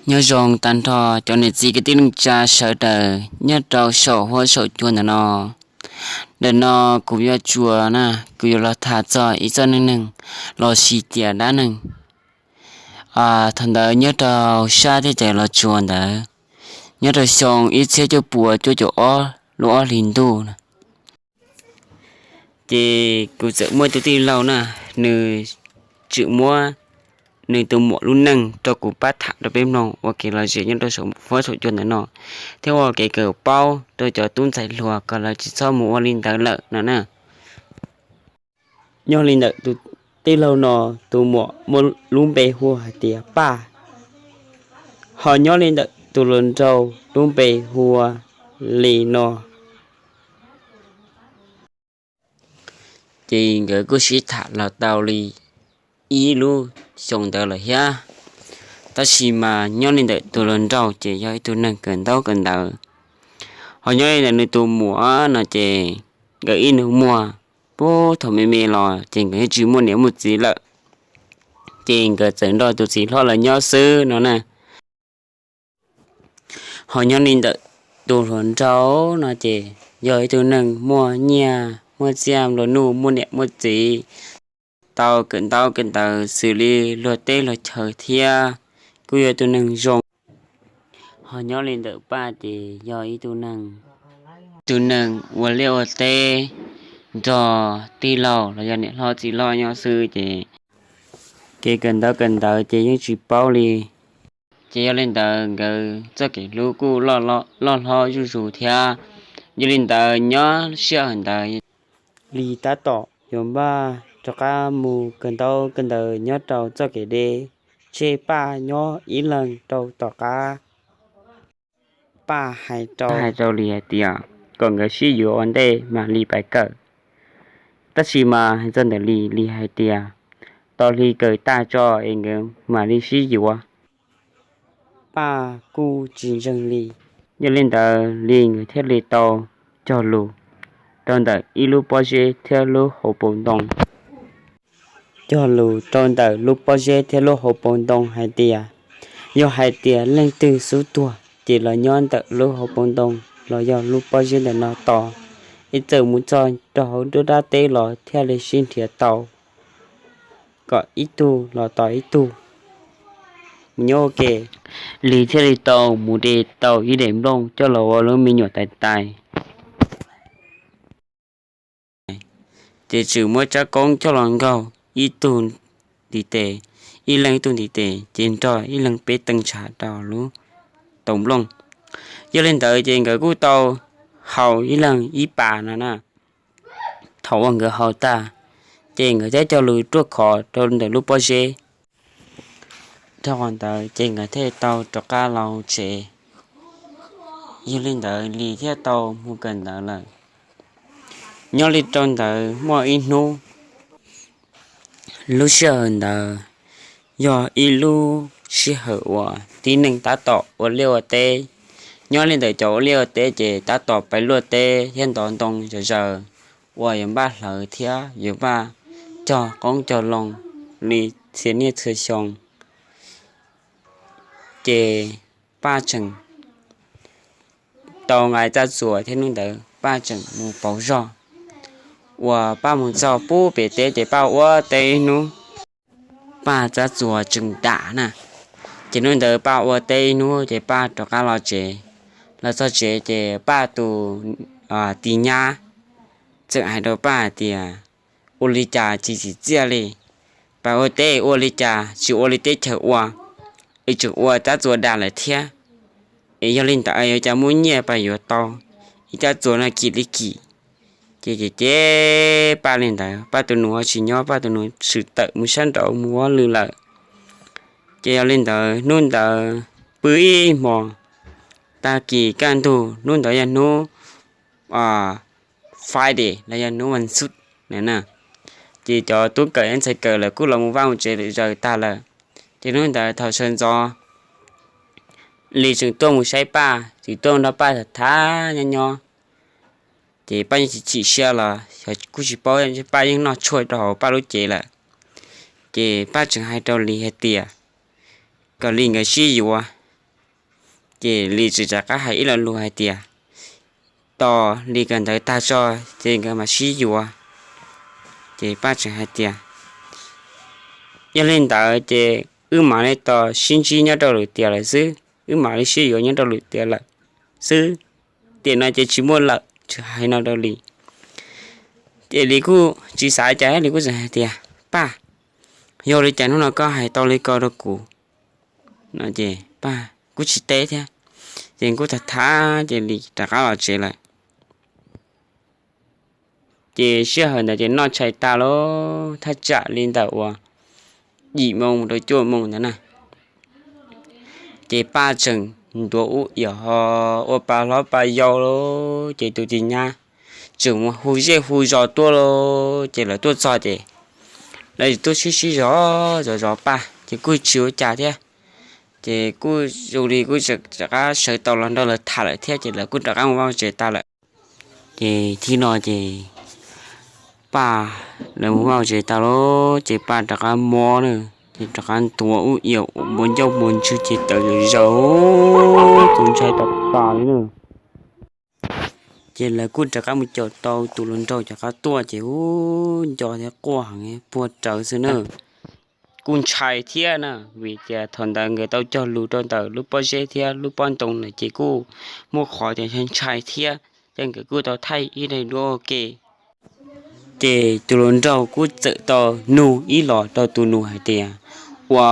Nyob zoo tag nrho cov niam txiv kwv tij neej tsa sawv daws nyob rau saum huab saum cua ntawm no. Ntawm no kuv yuav tsuas na, kuv yuav los tham txog ib txoj neej neeg los sis tias dab neeg. Thaum ntawd nyob rau sab teb chaws Los Tsuas ntawd, nyob rau xyoo ib txhiab cuaj puas cuaj caum ob lub ob hlis ntuj na, ces kuv txawm muaj ib tug tij laug na, nws tseem muab nws tus muam lub neej rau kuv pab tham rau peb mloog ua kev lom zem nyob rau saum huab saum cua ntawm no, thiab ua kev kawm paub rau cov tub ntxhais hluas kom lawv tsis txhob mus ua li ntawd lawm no na. Nyob li ntawm tus tij laug no, tus muam muaj lub npe hu hais tias Paj, ho nyob li ntawm tus hluas nraug lub npe hu ua Lis no. Ces nkawd kuj sib tham los tau li ib lub xyoo ntawd lawm thiab. Tab sis mas nyob li ntawm tus hluas nraug ces yog ib tug neeg kawm ntaub kawm ntawv, ho nyob li ntawm nws tus muam no ces nkawd ib nus muag, puag thaum me me los ces nkawd yeej tsis muaj niam muaj txiv lawm, ces nkawd txawm nrog tus txiv hlob lawv nyob xwb no na. Ho nyob li ntawm tus hluas nraug no ces yog ib tug neeg muaj nyiaj muaj txiaj nplua nuj, muaj niam muaj txiv, tau kawm ntaub kawm ntawv xws li luag teb luag chaw thiab, kuj yog tus neeg zoo. Ho nyob li ntawm Paj ces yog ib tug neeg, tus neeg ua liaj ua teb nrog tij laug los yog niam hlob txiv hlob nyob xwb ces kev kawm ntaub kawm ntawv ces yeej tsis paub li. Ces yog li ntawd nkawd txoj kev hlub kuj loj hlob zuj zus thiab. Yog li ntawd nyob sij hawm ntawd Lis tab tom yuav npaj rov qab mus kawm ntaub kawm ntawv nyob rau txoj kev deb, tseg Paj nyob ib leeg rau tom qab. Paj hais rau, hais rau Lis hais tias kom nkawd sib yuav ua ntej mam li pais kawm. Tab sis mas hais txog ntawm Lis, Lis hais tias tos Lis kawm tag tso es nkawd mam li sib yuav. Paj kuj tsis ntseeg Lis. Yog li ntawd Lis nkawd thiaj li tau cog lus rau ntawm ib lub pob zeb thiab lub hauv paus ntoo. Cog lus rau ntawm lub pob zeb thiab lub hauv paus ntoo hais tias, yog hais tias leej twg xub tuag ces los nyob ntawm lub hauv paus ntoo los yog lub pob zeb ntawm no tos, ib txwm mus txog rau hauv nruab dab teb los thiaj li sib nrhiav tau, kom ib tug los tos ib tug mus nyob ua ke. Lis thiaj li tau mus de tau ib daim nplooj coj los ua lub me nyuam tais tais. Ces tseem muab tsab koob coj los nkaug ib tug ntiv tes, ib leeg ib tug ntiv tes, ces nrog ib leeg peb tee ntshav rau lub tau nplooj. Yog li ntawd ces nkawd kuj tau haus ib leeg ib pas no na. Thaum uas nkawd haus tag, ces nkawd thiaj cog lus ruaj khov rau ntawm lub pob zeb. Dhau qhov ntawd ces nkawd thiaj tau rov qab los tsev. Yog li ntawd Lis thiaj tau mus kawm ntawv lawm. Nyob li rau ntawd muaj ib hnub, lub sij hawm ntawd yog ib lub sij hawm uas tib neeg tab tom ua liaj ua teb. Nyob li ntawd cov ua liaj ua teb ces tab tom pais luaj teb thiab ntov ntoo zom zaws uas yuav npaj hlawv thiab yuav npaj cog qoob cog loo li txhia niaj txhia xyoo. Ces Paj tseem tau nqa Txaj Txuas thiab hnub ntawd Paj tseem mus pauv zog. Uas Paj mus txog pub pem teb ces Paj ua teb ib hnub, Paj Txaj Txuas tseem dam na. Ces hnub ntawd Paj ua teb ib hnub ces Paj rov qab los tsev. Los txog tsev ces Paj tus tis nyab txawm hais rau Paj hais tias, ua li cas tsis tsim txiaj li? Paj ua teb ua li cas tsis ua li teb chaws ua, es tseem ua Txaj Txuas dam lawm thiab. Es yog li ntawd yuav cas muaj nyiaj pab yuav tau ib Txaj Txuas no kim li kim? Ces ces ces Paj li ntawd, Paj tus nus tsis nyob, Paj tus nus tshwm tawm mus sab nraud mus ua lwm lawm. Ces yog li ntawd hnub ntawd pw ib hmos, tag kis kaj ntug, hnub ntawd yog hnub Friday los yog hnub vas xuv na. Ces cov tub kawm ntxhais kawm lawv kuj los mus vaj mus tsev lawm zaws tag lawm. Ces hnub ntawd thaum sawv ntxov Lis tseem tuaj mus saib Paj, tseem tuaj nrog Paj tham tham nyob nyob. Ces Paj yeej chim chim siab los xyov kuj tsis paub, Paj yeej noj tshuaj rau hauv Paj lub cev lawm. Ces Paj tseem hais rau Lis hais tias kom Lis nkawd sib yuav, Ces Lis tseem rov qab hais ib lo lus hais tias, tos Lis kawm ntawv tag tso ces nkawd mam sib yuav. Ces Paj tseem hais tias, yog li ntawd ces wb mam li tos sib ntsib nyob rau lwm tiam lawm xwb, wb mam li sib yuav nyob rau lwm tiam lawm xwb, tiam no ces tsis muaj lawm, tseem hais no rau Lis. Ces Lis kuj tsis xav cas, Lis kuj tseem hais tias, Paj, yog li cas hnub no koj hais tau li ko rau kuv? No ces Paj kuj tsis teb thiab, ces kuj tham tham ces Lis rov qab los tsev lawm. Ces sij hawm ntawd ces noj tshais tas lawm, thaj tsam li ntawm uas yim moo mus rau cuaj moo ntawd na. Ces Paj tseem ntuav ub yam ho ua pa hlob pa yau lawm, ces tus tij nyab tseem mus hu zej hu zos tuaj lawm. Ces lawv tuaj txog ces lawv tuaj sib sib zog zov zov Paj ces kuj tsis ua cas thiab. Ces kuj zoo li kuj rov qab sawv tau los nrog lawv tham lawm thiab, ces lawv kuj rov qab mus vaj tsev tas lawm. Ces thib no ces Paj, lawv mus vaj tsev tas lawm ces Paj rov qab mob na, ces rov qab ntuav ub yam ua npua ncauj mus ntswg ces tawv zom zaws, tus ntshai tas tas li na. Ces lawv kuj rov qab mus caum tau tus hluas nraug rov qab tuaj ces ub nco thiab quaj heev puag rawv xwb na. Kuj ntshai thiab na, vim tias thaum ntawd nkawd tau cog lus rau ntawm lub pob zeb thiab lub pob ntoo na ces kuj muaj qhov tias ntshai thiab, ces nkawd kuj tau thaij ib daim duab ua ke. Ces tus hluas nraug kuj txawm tau nug ib los rau tus nus hais tias, ua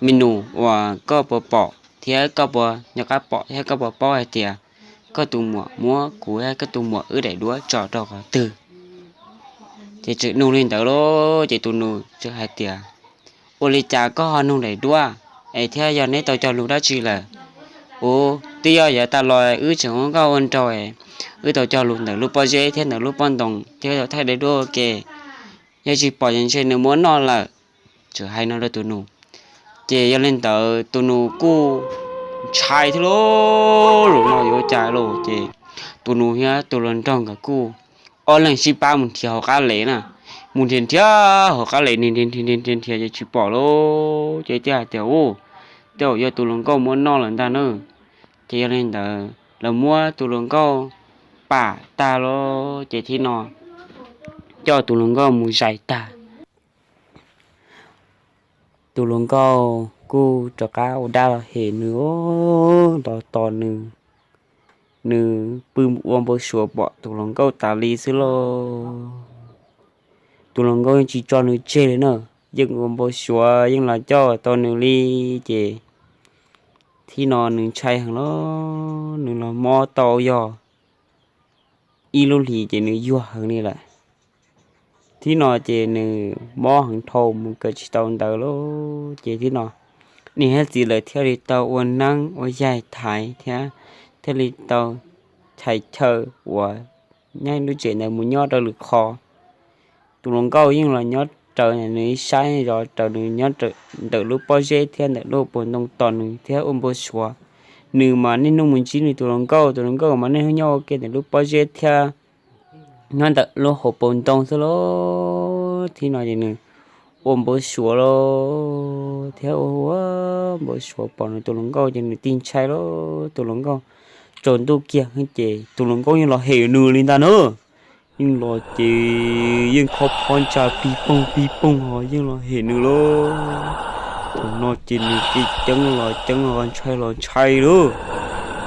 me nus, ua koj puas pom thiab koj puas nco qab pom thiab koj puas paub hais tias koj tus muam muab kuv thiab koj tus muam wb daim duab tso rau qhov twg? Ces tseem nug li ntawd lawm ces tus nus tseem hais tias, ua li cas koj ho nug daim duab es thiab yog neb tau cog lus dab tsi lawm? Ub, twb yog yav tas los wb tseem ua nkauj ua nraug, wb tau cog lus ntawm lub pob zeb thiab ntawm lub pob ntoo thiab tau thaij daim duab ua ke, yog tsis pom ces ntshe nws muab noj lawm. Tseem hais no rau tus nus. Ces yog li ntawd tus nus kuj ntshai thiab lauj, lus no yuav ua cas lauj. Ces tus nus thiab tus hluas nraug nkawd kuj ob leeg sib pab mus nrhiav hauv qab les na, mus nrhiav nrhiav hauv qab les nrhiav nrhiav nrhiav nrhiav ces tsis pom lauj, ces thiaj hais tias, ub, tej zaum yog tus hluas nkauj muab noj lawm ntag na. Ces yog li ntawd lawv muab tus hluas nkauj pam tag lawm ces thib no coj tus hluas nkauj mus zais tag. Tus hluas nkauj kuj rov qab ua dab los hem nws, los tos nws, nws pw ua npau suav pom tus hluas nkauj tas li xwb lauj. Tus hluas nkauj yeej tsis tso nws tseg li na, yeej ua npau suav yeej los coj tau nws li. Ces thib no nws ntshai heev los, nws los mob tau yog ib lub hlis ces nws yuag heev li lawm. Thib no ces nws mob heev dhau mus kawm tsis tau ntawv lawm. Ces thib no niam thiab txiv lawv thiaj li tau ua neeb ua yaig thaiv thiab thiaj li tau thaiv chaw uas nyob lub tsev ntawd mus nyob rau lwm qhov. Tus hluas nkauj yeej los nyob raws nws ib sab zos, raws nws nyob ntawm lub pob zeb thiab ntawm lub puas ntoo tos nws thiab ua npau suav. Nws mas niaj hnub mus ntsib nws tus hluas nkauj, tus hluas nkauj mas niaj hnub nyob ua ke ntawm lub pob zeb thiab nyob ntawm lub hauv paus ntoo xwb lauj. Thib no ces nws ua npau suav lauj, thiab ua ua npau suav pom nws tus hluas nkauj ces nws tig ntshai lauj. Tus hluas nkauj tsaus ntuj kiag ces tus hluas nkauj yeej los hem nws li ntag na. Yeej los ces yeej khob phob ntsa pig poog pig poog ho yeej los hem nws lauj. Thaum no ces nws ceeb los ceeb ho ntshai los ntshai lauj.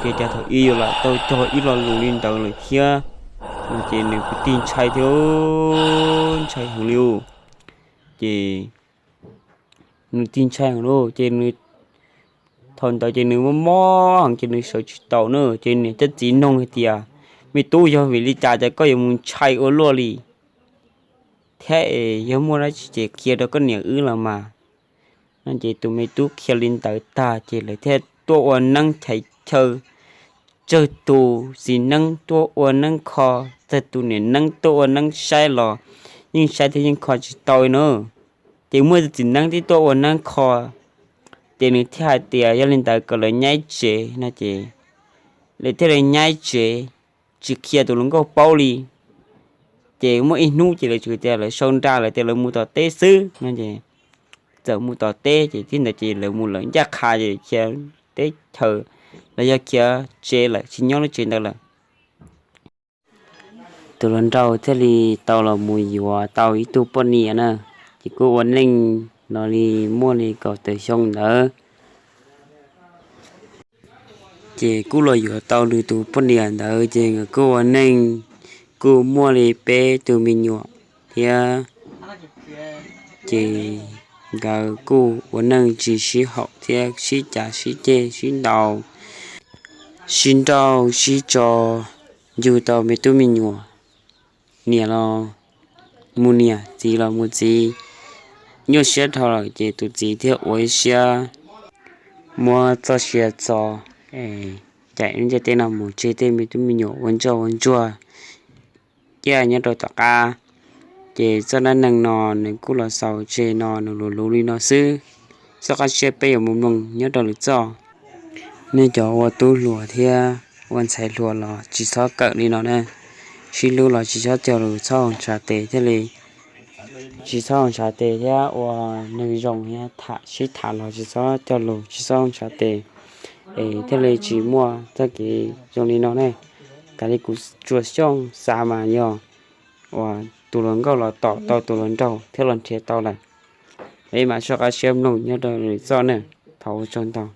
Ces cas thaum ub yuav lam tau cog ib lo lus li ntawd lawm thiab no ces nws kuj tig ntshai thiab, ntshai heev li. Ces nws tig ntshai heev lauj, ces nws, thaum ntawd ces nws mob mob heev ces nws sawv tsis tau na. Ces niam thiab txiv nug hais tias, me tub, yog vim li cas ces koj yuav mus ntshai ua luaj li thiab? Es yog muaj dab tsi ces qhia rau koj niam wb los mas. No ces tus me tub qhia li ntawd tag ces lawv thiaj tuaj ua neeb thaiv chaw, tsawg tus txiv neeb tuaj ua neeb kho, tsawg tus niam neeb tuaj ua neeb saib los yeej saib thiab yeej kho tsis tau na. Ces muaj tus txiv neeb twb tuaj ua neeb kho, ces nws thiaj hais tias yog li ntawd kom lawv nyaib tsev no ces lawv thiaj li nyaib tsev, tsis qhia tus hluas nkauj paub li. Ces muaj ib hnub ces lawv tsuas tias lawv sau nra lawv tias lawv mus tom teb xwb no ces txawm mus tom teb ces tib ntawd ces lawv mus lawv ncaj qha ces khiav teb chaws los yog khiav tsev lawm tsis nyob lub tsev ntawd lawm. Tus hluas nraug thiaj li tau los mus yuav tau ib tug poj niam na, ces kuj ua neej los li muaj li kaum tawm xyoo ntawd. Ces kuj los yuav tau nws tus poj niam ntawd ces nkawd kuj ua neej, kuj muaj li peb tug me nyuam thiab. Ces nkawd kuj ua neej tsis sib haum thiab sib cav sib ceg sib ntaus, sib nrauj sib tso, yug tau me tub me nyuam, niam los mus niam, txiv los mus txiv. Nyuaj siab dhau lawm ces tus txiv thiaj ua ib siab muab txoj sia txo, cais lub ntiaj teb no mus tseg tej me tub me nyuam ua ntsoj ua ntsuag ciaj nyob rau tom qab. Ces txoj dab neeg no nws kuj los xaus tseg no nws luv luv li no xwb. Txoj qab siab peb yuav mus mloog nyob rau lwm txoj. Nej cov ua tub hluas thiab ua ntxhais hluas los tsis txhob kawm li no na. Sib hlub los tsis txhob cog lus, txhob haus ntshav tes thiaj li, tsis txhob haus ntshav tes thiab ua neeg zoo thiab tham, sib tham los tsis txhob cog lus, tsis txhob haus ntshav tes, es thiaj li tsis muaj txoj kev zoo li no ne. Kav li kuv Tsuas Xyooj xav mas yog uas tus hluas nkauj los tom tau tus hluas nraug thiab los nrhiav tau lawm. Es mam soj qab siab mloog nyob rau lwm txoj ne. Thov ua tsaug ntau.